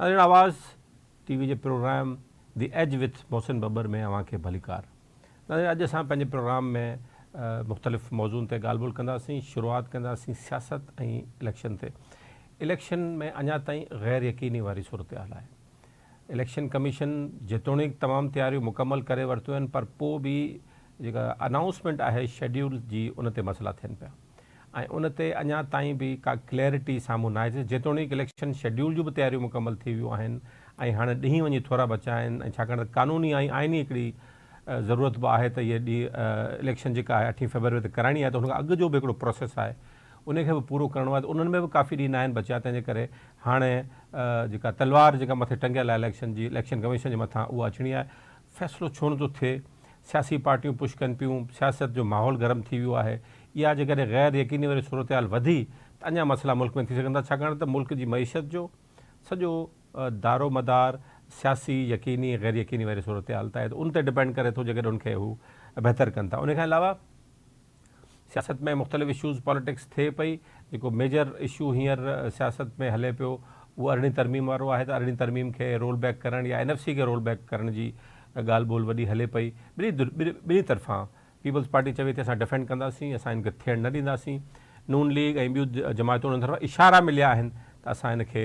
ناظرين آواز ٽي وي جي programme the edge with Mohsin Babbar ۾ اوهان کي ڀليڪار. ناظرين اڄ اسان پنهنجي پروگرام ۾ مختلف موضوعن تي ڳالهه ٻولهه ڪنداسين. شروعات ڪنداسين سياست ۽ اليڪشن تي. اليڪشن ۾ اڃا تائين غير يقيني واري صورتحال آهي. اليڪشن ڪميشن جيتوڻيڪ تمام تياريون مڪمل ڪري ورتيون آهن پر پوء به جيڪا انائونسمينٽ آهي شيڊيول جي ان تي مسئلا ٿين پيا ۽ ان تي اڃا تائين به ڪا ڪليئرٽي سامهون ناهي اچي جيتوڻيڪ اليڪشن شيڊيول جون به تياريون مڪمل ٿي ويون آهن ۽ هاڻي ڏينهن وڃي ٿورا بچا آهن ۽ ڇاڪاڻ ته قانوني ۽ آئيني هڪڙي ضرورت به آهي ته اهي ڏينهن اليڪشن جيڪا آهي اٺين فيبروري تي ڪرائڻي آهي ته ان کان اڳ جو به هڪڙو پروسيس آهي ان کي به پورو ڪرڻو آهي ته انهن ۾ به ڪافي ڏينهن ناهن بچيا تنهن جي ڪري هاڻي جيڪا تلوار جيڪا مٿي ٽنگيل آهي اليڪشن جي اليڪشن ڪميشن جي مٿان اها اچڻي آهي فيصلو ڇو نٿو ٿئي سياسي پارٽيون پش ڪن پيون سياست جو ماحول گرم ٿي ويو آهي اها جيڪڏهن غير يقيني واري صورتحال وڌي ته اڃا مسئلا ملڪ ۾ ٿي سگهن ٿا ڇاڪاڻ ته ملڪ جي معيشت جو سڄو دارو مدار سياسي يقيني غير يقيني واري صورتحال تي آهي ته ان تي ڊپينڊ ڪري ٿو جيڪڏهن ان کي هو بهتر ڪن ٿا ان کان علاوه سياست ۾ مختلف اشوز پاليٽڪس ٿئي پئي جيڪو ميجر اشو هينئر سياست ۾ هلي پيو اهو ارڙهين ترميم وارو آهي ته ارڙهين ترميم کي رول بيڪ ڪرڻ يا اين ايف سي کي رول بيڪ ڪرڻ جي ڳالهه ٻولهه وڏي هلي پئي ٻنهي ٻنهي طرفان پيپلز پارٽي چوي ٿي اسان ڊفينڊ ڪنداسين اسان ان کي ٿيڻ نه ڏينداسين نون ليگ ۽ ٻيون جماعتون انهن طرفان اشارا مليا آهن ته اسان ان کي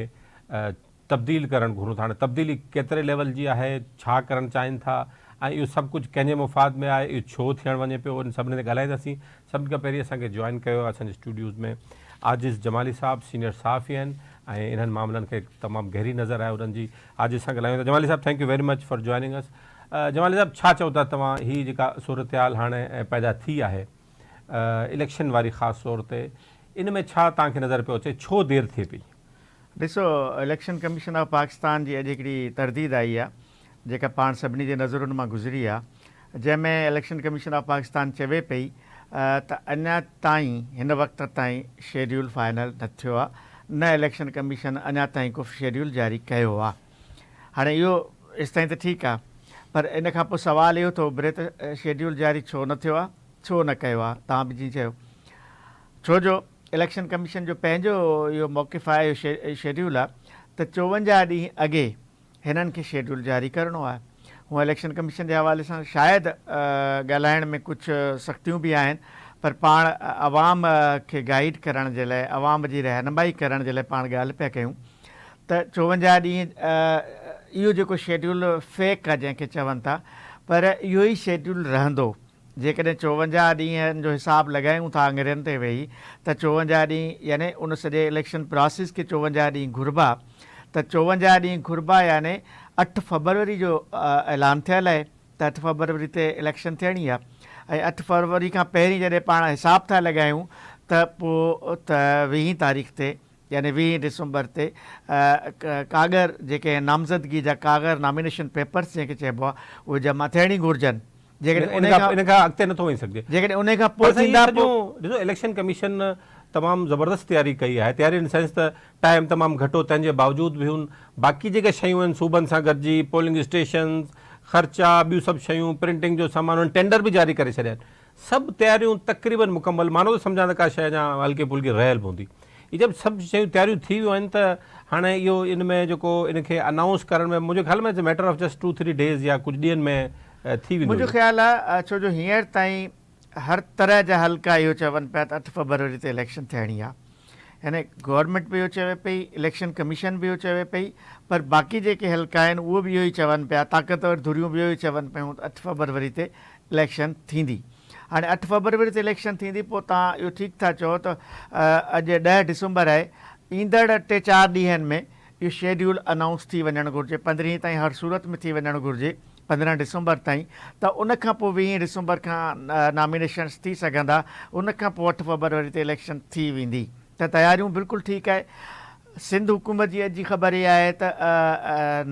تبديل ڪرڻ گهرون ٿا هاڻي تبديلي ڪيتري ليول جي آهي ڇا ڪرڻ چاهين ٿا ۽ اهو سڀ ڪجهه ڪنهن جي مفاد ۾ آهي اهو ڇو ٿيڻ وڃي پيو ان سڀني تي ڳالهائينداسين سڀني کان پهرين اسان کي جوائن ڪيو آهي اسان جي اسٽوڊيوز ۾ عاجز جمالي صاحب سينيئر صحافي آهن ۽ انهن معاملن کي تمام گهري نظر آهي انهن جي عاجز سان ڳالهايون ٿا جمالي صاحب thank you very much for joining us Jamali صاحب ڇا چئو ٿا توهان هي جيڪا صورتحال هاڻي پيدا ٿي آهي اليڪشن واري خاص طور تي ان ۾ ڇا توهان کي نظر پيو اچي ڇو دير ٿئي پئي؟ ڏسو اليڪشن ڪميشن آف پاڪستان جي اڄ هڪڙي ترديد آئي آ جيڪا پاڻ سڀني جي نظرن مان گذري آ جنهن ۾ اليڪشن ڪميشن آف پاڪستان چوي پئي ته اڃا تائين هن وقت تائين شيڊيول فائنل نه ٿيو آ نه اليڪشن ڪميشن اڃا تائين ڪو شيڊيول جاري ڪيو آ هاڻي اهو ايستائين ته ٺيڪ آ پر ان کان پوء سوال اهو ٿو اڀري ته شيڊيول جاري ڇو نه ٿيو آ ڇو نه ڪيو آ توهان به جيئن چيو ڇو جو اليڪشن ڪميشن جو پنهنجو اهو موقف آهي اهو شيڊيول آهي ته 54 ڏينهن اڳي هنن کي شيڊيول جاري ڪرڻو آهي. هونء اليڪشن ڪميشن جي حوالي سان شايد ڳالهائڻ ۾ ڪجهه سختيون به آهن پر پاڻ عوام کي گائيڊ ڪرڻ جي لاء عوام جي رهنمائي ڪرڻ جي لاء پاڻ ڳالهه پيا ڪيون ته 54 ڏينهن اهو جيڪو شيڊيول فيڪ آهي جنهن کي چون ٿا پر اهو ئي شيڊيول رهندو. جيڪڏهن 54 ڏينهن جو حساب لڳايون ٿا آڱرين تي ويهي ته 54 ڏينهن يعني ان سڄي اليڪشن پراسيس کي 54 ڏينهن گهربا ته 54 ڏينهن گهربا يعني اٺ فبروري جو اعلان ٿيل آهي ته اٺ فبروري تي اليڪشن ٿيڻي آهي ۽ اٺ فبروري کان پهرين جڏهن پاڻ حساب ٿا لڳايون ته پوء ته ويهين تاريخ تي يعني ويهين ڊسمبر تي ڪاڳر جيڪي نامزدگي جا ڪاڳر نامينيشن پيپرز جنهن کي چئبو آهي اهي جمع ٿيڻ ئي گهرجن جيڪڏهن ان کان ان کان اڳتي نٿو وڃي سگهجي جيڪڏهن ان کان پوء ٿيندا پوء ڏسو اليڪشن ڪميشن تمام زبردست تياري ڪئي آهي تياري ان سينس ته ٽائيم تمام گهٽ هو تنهن جي باوجود به هن باقي جيڪي شيون آهن صوبن سان گڏجي پولنگ اسٽيشنز خرچا ٻيون سڀ شيون پرنٽنگ جو سامان هن ٽينڊر به جاري ڪري ڇڏيا آهن سڀ تياريون تقريبن مڪمل، مان نٿو سمجهان ته ڪا شيء اڃا هلڪي ڦلڪي رهيل به هوندي. هي جب سڀ شيون تياريون ٿي ويون آهن ته هاڻي اهو ان ۾ جيڪو ان کي انائونس ڪرڻ ۾ منهنجي خيال ۾ it's matter of just two three days يا ڪجهه ڏينهن ۾ ٿي ويندو منهنجو اهو. خيال آهي ڇو جو هينئر تائين هر طرح جا حلقا اهو چون پيا ته اٺ فبروري تي اليڪشن ٿيڻي آهي يعني گورنمينٽ به اهو چوي پئي اليڪشن ڪميشن به اهو چوي پئي پر باقي جيڪي حلقا آهن اهو به اهو ئي چون پيا طاقتور ڌريون به اهو ئي چون پيون ته اٺ فبروري تي اليڪشن ٿيندي. هاڻي اٺ فبروري تي اليڪشن ٿيندي پوء توهان اهو ٺيڪ ٿا چئو ته اڄ ڏهه ڊسمبر آهي ايندڙ ٽي چار ڏينهن ۾ اهو شيڊيول انائونس ٿي وڃڻ گهرجي پندرهين تائين هر صورت ۾ ٿي وڃڻ گهرجي 15 ڊسمبر تائين ته ان کان پوء ويهين ڊسمبر کان نامينيشنس ٿي سگهندا ان کان پوء اٺ فبروري تي اليڪشن ٿي ويندي ته تياريون بلڪل ٺيڪ آهي سنڌ حڪومت جي اڄ جي خبر اها آهي ته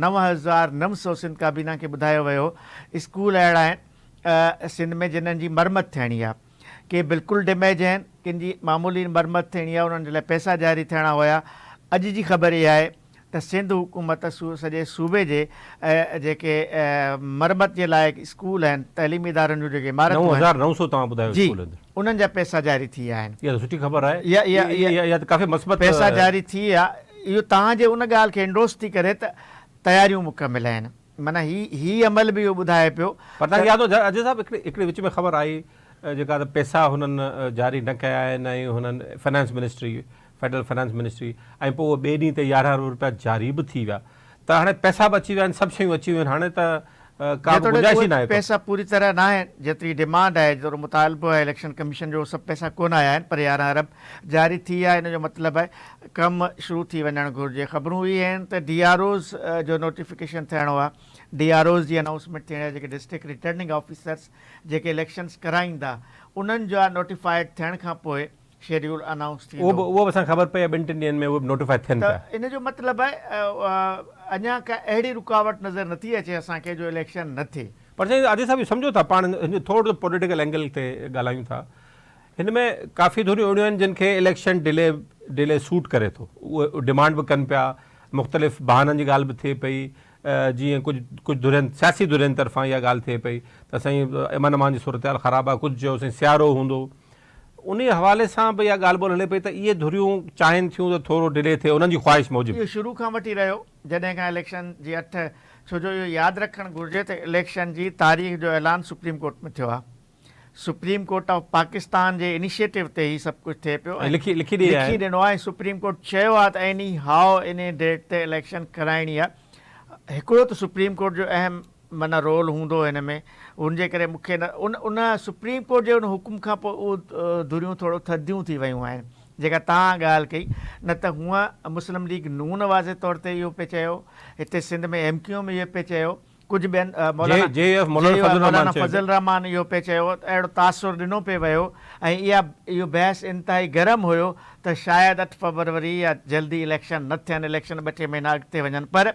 9900 سنڌ ڪابينا کي ٻڌايو ويو اسڪول اهڙا آهن سنڌ ۾ جنھن جي مرمت ٿيڻي آهي ڪي بلڪل ڊيميج آهن ڪن جي معمولي مرمت ٿيڻي آهي انهن جي لاء پئسا جاري ٿيڻا هيا اڄ جي خبر اها آهي ته سنڌ حڪومت سڄي صوبي جي جيڪي مرمت جي لائق اسڪول آهن تعليمي ادارن جون جيڪي عمارتون آهن 9900 توهان ٻڌايو جي اسڪول انهن جا پئسا جاري ٿي ويا آهن. اها ته سٺي خبر آهي. اها ته ڪافي مثبت پئسا جاري ٿي ويا. اهو توهان جي ان ڳالهه کي انڊورس ٿي ڪري ته تياريون مڪمل آهن. معنيٰ هي هي عمل به اهو ٻڌائي پيو پر توهان کي ياد هو اجي صاحب هڪڙي هڪڙي وچ ۾ خبر آئي جيڪا ته پئسا هنن جاري نه ڪيا آهن ۽ هنن finance ministry federal finance ministry ۽ پوء اهي ٻئي ڏينهن تي 11 ارب رپيا جاري به ٿي ويا ته هاڻي پئسا به اچي ويا آهن سڀ شيون اچي ويون آهن هاڻي ته ڪا به جيتوڻيڪ گنجائش اهي ئي ناهي ته. پئسا پوري طرح ناهن جيتري ڊمانڊ آهي جيترو مطالبو آهي اليڪشن ڪميشن جو سڀ پئسا ڪونه آيا آهن پر 11 ارب جاري ٿي ويا ان جو مطلب آهي ڪم شروع ٿي وڃڻ گهرجي خبرون اهي آهن ته ڊي آر اوز جو نوٽيفڪيشن ٿيڻو آهي ڊي آر اوز جي انائونسمينٽ ٿيڻي آهي جيڪي ڊسٽرڪٽ ريٽرننگ آفيسرس جيڪي اليڪشنس ڪرائيندا انهن جا نوٽيفائيڊ ٿيڻ کان پوء شيڊيول انائونس ٿيندو. اهو به اسان کي خبر پئي آهي ٻن ٽن ڏينهن ۾ اهي به نوٽيفائي ٿين پيا. ته ان جو مطلب آهي اڃا ڪا اهڙي رڪاوٽ نظر نٿي اچي اسان کي جو اليڪشن نه ٿئي. پر سائين عادل صاحب اهو سمجهو ٿا پاڻ هن جو ٿورو سو پوليٽيڪل اينگل تي ڳالهايون ٿا هن ۾ ڪافي ڌريون اهڙيون آهن جن کي اليڪشن ڊلي ڊلي سوٽ ڪري ٿو اهي ڊمانڊ به ڪن پيا مختلف بهانن جي ڳالهه به ٿئي پئي جيئن ڪجهه ڪجهه ڌرين سياسي ڌرين طرفان اها ڳالهه ٿئي پئي ته سائين امن امان جي صورتحال خراب آهي ڪجهه چيو سائين سيارو هوندو انهي حوالي سان به اها ڳالهه ٻولهه هلي پئي ته اهي ڌريون چاهين ٿيون ته ٿورو ڊلي ٿئي انهن جي خواهش موجب. اهو شروع کان وٺي رهيو جڏهن کان اليڪشن جي اٺ ڇو جو اهو ياد رکڻ گهرجي ته اليڪشن جي تاريخ جو اعلان سپريم ڪورٽ ۾ ٿيو آهي سپريم ڪورٽ آف پاڪستان جي انيشيٽو تي هي سڀ ڪجهه ٿئي پيو ۽ لکي لکي ڏئي لکي ڏنو آهي ۽ سپريم ڪورٽ چيو آهي ته ايني هاء انهي ڊيٽ تي اليڪشن ڪرائڻي آهي هڪڙو ته سپريم ڪورٽ جو اهم معنيٰ رول هوندو هن ۾ ان جي ڪري مون کي نه ان ان سپريم ڪورٽ جي ان حڪم کان پوء اهو ڌريون ٿورو ٿڌيون ٿي ويون آهن جيڪا توهان ڳالهه ڪئي نه ته هونء مسلم ليگ نون واضح طور تي اهو پئي چيو هتي سنڌ ۾ ايم ڪيو ايم اهو پئي چيو ڪجهه ٻين مولانا جي يو ايف مولانا فضل الرحمان اهو پئي چيو اهڙو تاثر ڏنو پئي ويو ۽ اها اهو بحث انتهائي گرم هيو ته شايد اٺ فبروري يا جلدي اليڪشن نه ٿين اليڪشن ٻه ٽي مهينا اڳتي وڃن پر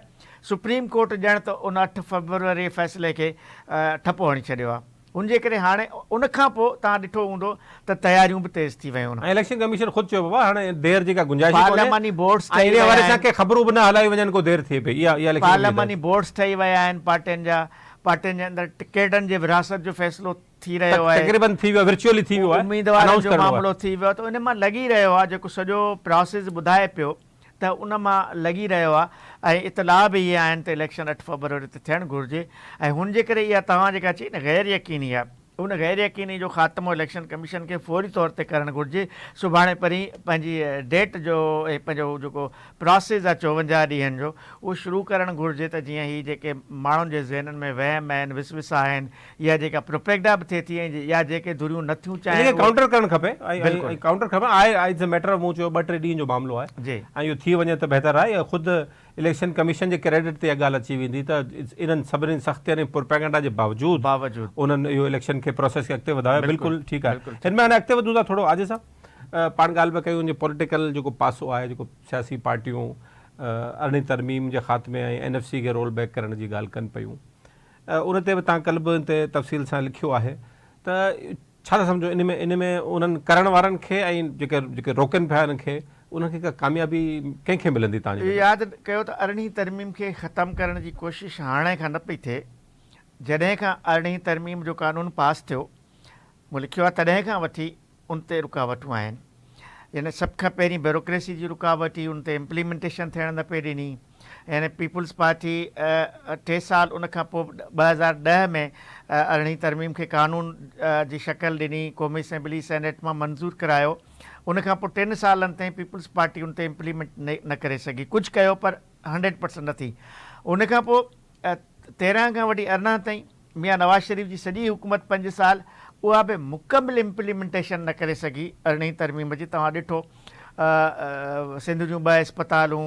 سپريم ڪورٽ ڄڻ ته ان اٺ فيبروري فيصلي کي ٺپو هڻي ڇڏيو آهي ان جي ڪري هاڻي ان کان پوء توهان ڏٺو هوندو ته تياريون به تيز ٿي ويون. ۽ اليڪشن ڪميشن خود چيو بابا هاڻي دير جي ڪا گنجائش ئي ڪونهي پارلياماني بورڊز ۽ ٺهي انهي ويا حوالي سان آهن. ڪي خبرون به نه هلايون وڃن ڪو دير ٿئي پئي اها اها اليڪشن ڪميشن جي پارلياماني بورڊز ٺهي ويا آهن پارٽين جا پارٽين جي اندر ٽڪيٽن جي ورهاست جو فيصلو ٿي رهيو آهي. تقريبن ٿي ويو ورچوئلي ٿي ويو آهي اميدوارن انائونس جو ڪرڻو آهي. معاملو ٿي ويو آهي ته ان مان لڳي رهيو آهي جيڪو سڄو پراسيس ٻڌائي پيو ته ان مان لڳي رهيو آهي ۽ اطلاع به اهي آهن ته اليڪشن اٺ فبروري تي ٿيڻ گهرجي ۽ هن جي ڪري اها توهان جيڪا چئي نه غير يقيني آهي ان غير يقيني جو خاتمو اليڪشن ڪميشن کي فوري طور تي ڪرڻ گهرجي سڀاڻي پرين پنهنجي ڊيٽ جو ۽ پنهنجو جيڪو پراسيس آهي 54 ڏينهن جو اهو شروع ڪرڻ گهرجي ته جيئن هي جيڪي ماڻهن جي ذهنن ۾ وهم آهن وسوسا آهن يا جيڪا پروپيگڊا به ٿئي ٿي ۽ يا جيڪي ڌريون نه ٿيون ان چاهين کي اهي ڪائونٽر ڪرڻ کپي ۽ بلڪل ڪائونٽر کپي آء it's a matter of مون چيو ٻه ٽي ڏينهن جو معاملو آهي جي ۽ اهو ٿي وڃي ته بهتر آهي خود اليڪشن ڪميشن جي ڪريڊٽ تي اها ڳالهه اچي ويندي ته انهن سڀني سختين ۽ پروپيگنڊا جي باوجود باوجود انهن اهو اليڪشن کي پروسيس کي اڳتي وڌايو بلڪل بلڪل ٺيڪ آهي بلڪل هن ٺيڪ ۾ هاڻي اڳتي وڌون ٿا ٿورو عاجز صاحب پاڻ ڳالهه پيا ڪيون جي پوليٽيڪل جيڪو پاسو آهي جيڪو سياسي پارٽيون ارڙهين ترميم جي خاتمي ۽ اين ايف سي کي رول بيڪ ڪرڻ جي ڳالهه ڪن پيون ان تي به توهان ڪلهه به ان تي تفصيل سان لکيو آهي ته ڇا ٿا سمجهو ان ۾ ان ۾ انهن ڪرڻ وارن کي ۽ جيڪي جيڪي روڪن پيا انهن کي انهن کي ڪا ڪاميابي ڪنهن کي ملندي توهان جي اهو ياد ڪيو ته ارڙهين ترميم کي ختم ڪرڻ جي ڪوشش هاڻي کان نه پئي ٿئي جڏهن کان ارڙهين ترميم جو قانون پاس ٿيو مون لکيو آهي تڏهن کان وٺي ان تي رڪاوٽون آهن يعني سڀ کان پهرين بيوروڪريسي جي رڪاوٽ هئي ان تي امپليمينٽيشن ٿيڻ نه پئي ڏني يعني پيپلز پارٽي ٽي سال ان کان پوء 2010 ۾ ارڙهين ترميم کي قانون جي شڪل ڏني قومي اسيمبلي سينيٽ مان منظور ڪرايو ان کان پوء ٽن سالن تائين پيپلز پارٽي ان تي امپليمينٽ نه ڪري سگهي ڪجهه ڪيو پر هنڊريڊ پرسنٽ نه ٿي ان کان پوء 13 کان وٺي 18 تائين ميان نواز شريف جي سڄي حڪومت پنج سال اها به مڪمل امپليمينٽيشن نه ڪري سگهي ارڙهين ترميم جي توهان ڏٺو سنڌ جون ٻه اسپتالون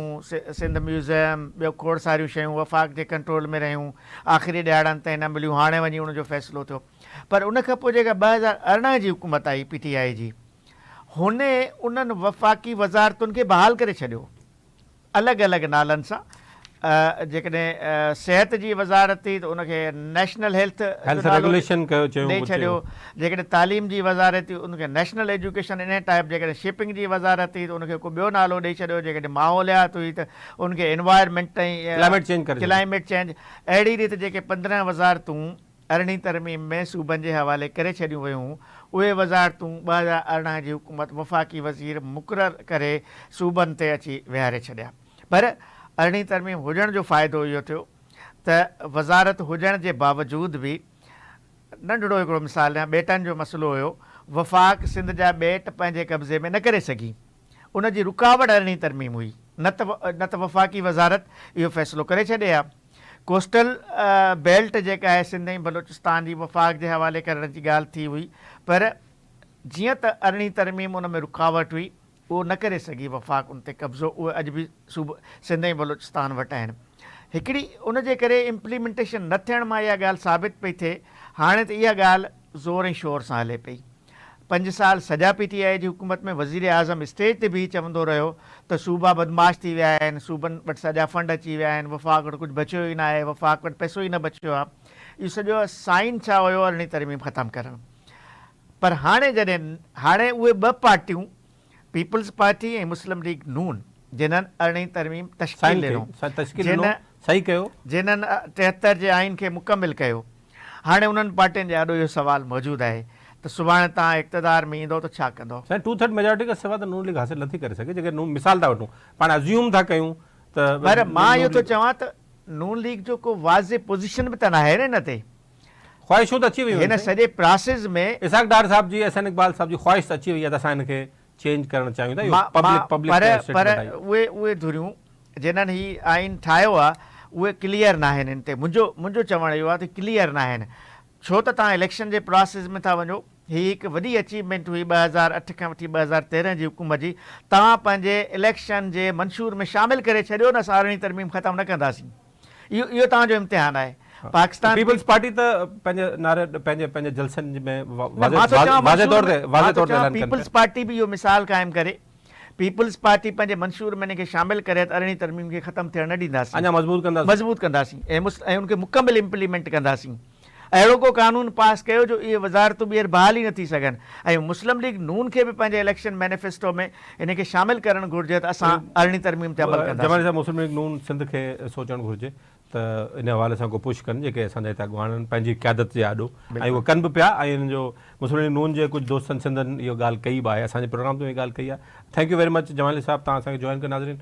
سنڌ ميوزيم ٻيو کوڙ ساريون شيون وفاق جي ڪنٽرول ۾ رهيون آخري ڏهاڙن تائين نه مليون هاڻي وڃي ان جو فيصلو ٿيو پر ان کان پوء جيڪا 2018 جي حڪومت آئي پي ٽي آء جي هن انهن وفاقي وزارتن کي بحال ڪري ڇڏيو الڳ الڳ نالن سان جيڪڏهن صحت جي وزارت ٿي ته ان کي نيشنل هيلٿ جو نالو ڏئي ڇڏيو، جيڪڏهن تعليم جي وزارت ٿي ان کي نيشنل ايجوڪيشن انهي ٽائيپ، جيڪڏهن شپنگ جي وزارت ٿي ته ان کي ڪو ٻيو نالو ڏئي ڇڏيو، جيڪڏهن ماحوليات هئي ته ان کي انوائرمينٽ ۽ ڪلائميٽ چينج اهڙي ريت جيڪي 15 وزارتون ارڙهين ترميم ۾ صوبن جي حوالي ڪري ڇڏيون ويون هيون، اهي وزارتون 2018 جي حڪومت وفاقي وزير مقرر ڪري صوبن تي اچي ويهاري ڇڏيا. پر ارڙهين ترميم هجڻ جو فائدو اهو ٿيو ته وزارت هجڻ جي باوجود به ننڍڙو هڪڙو مثال ڏيان، ٻيٽن جو مسئلو هيو، وفاق سنڌ جا ٻيٽ پنهنجي قبضي ۾ نه ڪري سگهي، ان جي رڪاوٽ ارڙهين ترميم هئي، نه ته نه ته وفاقي وزارت اهو فيصلو ڪري ڇڏي ها. ڪوسٽل بيلٽ جيڪا آهي سنڌ ۽ بلوچستان جي وفاق جي حوالي ڪرڻ جي ڳالهه ٿي هئي پر جيئن ته ارڙهين ترميم ان ۾ رڪاوٽ هئي اهو نه ڪري سگهي وفاق ان تي قبضو اهي اڄ به صوبو سنڌ ۽ بلوچستان وٽ آهن هڪڙي ان جي ڪري امپليمينٽيشن نه ٿيڻ مان اها ڳالهه ثابت پئي ٿئي هاڻي ته اها ڳالهه زور ۽ شور سان هلي پئي پنج سال سڄا پي ٽي آء جي حڪومت ۾ وزيراعظم اسٽيج تي بيهي چوندو رهيو ته صوبا بدمعاش ٿي ويا آهن صوبن وٽ سڄا فنڊ اچي ويا آهن وفاق وٽ ڪجهه بچيو ئي ناهي وفاق وٽ پئسو ئي نه بچيو آهي اهو سڄو سائن ڇا هيو ارڙهين ترميم ختم ڪرڻ پر هاڻي جڏهن هاڻي اهي ٻه پارٽيون پيپلز پارٽي ۽ مسلم ليگ نون جنھن ارڙهين ترميم تشڪيل ڏنو جنھن صحيح ڪيو. جنھن 73 جي آئين کي مڪمل ڪيو هاڻي انهن پارٽين جي آڏو اهو سوال موجود آهي ته سڀاڻي توهان اقتدار ۾ ايندؤ ته ڇا ڪندؤ؟ سائين ٽو ٿرڊ ميجارٽي کان سوا ته نون ليگ حاصل نٿي ڪري سگهي جيڪڏهن نون مثال ٿا وٺون پاڻ ازيوم ٿا ڪيون ته پر مان اهو ٿو چوان ته نون ليگ جو ڪو واضح پوزيشن به ته ناهي نه ان تي. خواهشون ته اچي ويون آهن هن سڄي پراسيس ۾. اسحاق ڊار صاحب جي احسن اقبال صاحب جي خواهش ته اچي وئي آهي ته اسان هن کي چينج ڪرڻ چاهيون ٿا اهو پبلڪ پبلڪ پر پر اهي اهي ڌريون جنھن هي آئين ٺاهيو آهي اهي ڪليئر ناهن هن تي منهنجو منهنجو چوڻ اهو آهي ته ڪليئر ناهن ڇو ته توهان اليڪشن جي پراسيس ۾ ٿا وڃو هي هڪ وڏي اچيومينٽ هئي 2008 کان وٺي 2013 جي حڪومت جي توهان پنهنجي اليڪشن جي منشور ۾ شامل ڪري ڇڏيو نه اسان ارڙهين ترميم ختم نه ڪنداسين. اهو اهو توهان جو امتحان آهي. پاڪستان پيپلز پارٽي ته پنهنجي نعري پنهنجي پنهنجي جلسن ۾ واضح طور تي واضح طور تي اعلان ڪن پيا. پيپلز پارٽي به اهو مثال قائم ڪري. پيپلز پارٽي پنهنجي منشور ۾ ان کي شامل ڪري ته ارڙهين ترميم کي ختم ٿيڻ نه ڏينداسين. اڃا مضبوط ڪنداسين. مضبوط ڪنداسين ۽ ۽ ان کي مڪمل امپليمينٽ ڪنداسين. اهڙو ڪو قانون پاس ڪيو جو اهي وزارتون ٻيهر بحال ئي نه ٿي سگهن ۽ مسلم ليگ نون کي به پنهنجي اليڪشن مينيفيسٽو ۾ ان کي شامل ڪرڻ گهرجي ته اسان ارڙهين ترميم تي عمل ڪنداسين. جمالي صاحب مسلم ليگ نون سنڌ کي سوچڻ گهرجي ته ان حوالي سان ڪو پش ڪن جيڪي اسان جا هتي اڳواڻ آهن پنهنجي قيادت جي آڏو ۽ اهو ڪن به پيا ۽ انهن جو مسلم ليگ نون جي ڪجهه دوستن سندن اهو ڳالهه ڪئي به آهي اسان جي پروگرام تي به اها ڳالهه ڪئي آهي thank you very much Jamali صاحب توهان اسان کي جوائن ڪيو ناظرين.